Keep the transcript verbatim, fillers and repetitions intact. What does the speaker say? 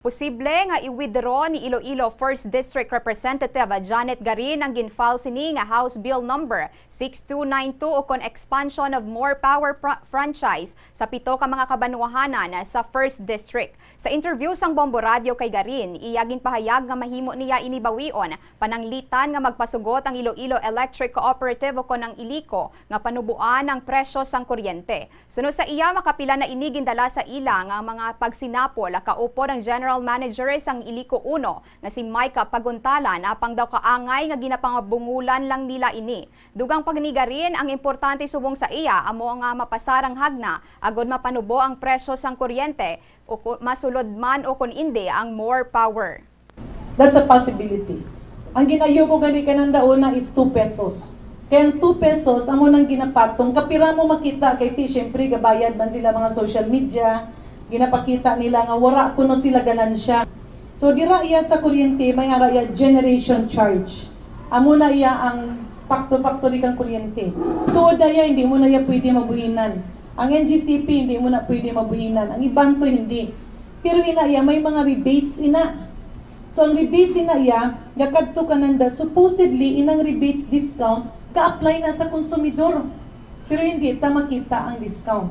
Posible nga i-withdraw ni Iloilo First District Representative Janet Garin ang gin-file sini nga House Bill Number six two nine two ukon Expansion of More Power Fra- Franchise sa pito ka mga kabanwahanan sa First District. Sa interview sang Bombo Radio kay Garin, iya ginpahayag nga mahimo niya ini bawion pananglitan nga magpasugot ang Iloilo Electric Cooperative ukon ang ILECO nga panuboan ang presyo sang kuryente. Suno sa iya, makapila na ini gindala sa ila nga mga pagsinapol, kaupod ang General Manager sang ILECO Uno nga si Micah Paguntalan, apang daw kaangay nga ginapangabungulan lang nila ini. Dugang pa ni Garin, ang importante subong sa iya amo nga mapasar ang hagna agod mapanubo ang presyo sang kuryente, o ku- masulod man o kon indi ang More Power. That's a possibility. Ang ginayo ko gani kananda una is two pesos. Kay ang two pesos, amo nang ginapatong. Kapira mo makita kay ti, syempre, gabayad man sila mga social media. Ginapakita nila nga wala kuno sila ganansya. So, dira iya sa kuryente, may ara iya generation charge. Amo na iya ang factor-factory kang kuryente. Tuod na iya, hindi mo na iya pwede mabuhinan. Ang N G C P, hindi mo na pwede mabuhinan. Ang iban to, hindi. Pero ina iya, may mga rebates ina. So, ang rebates ina iya, gakadto kananda, supposedly, inang rebates discount, ga-apply na sa konsumidor. Pero hindi ta makita ang discount.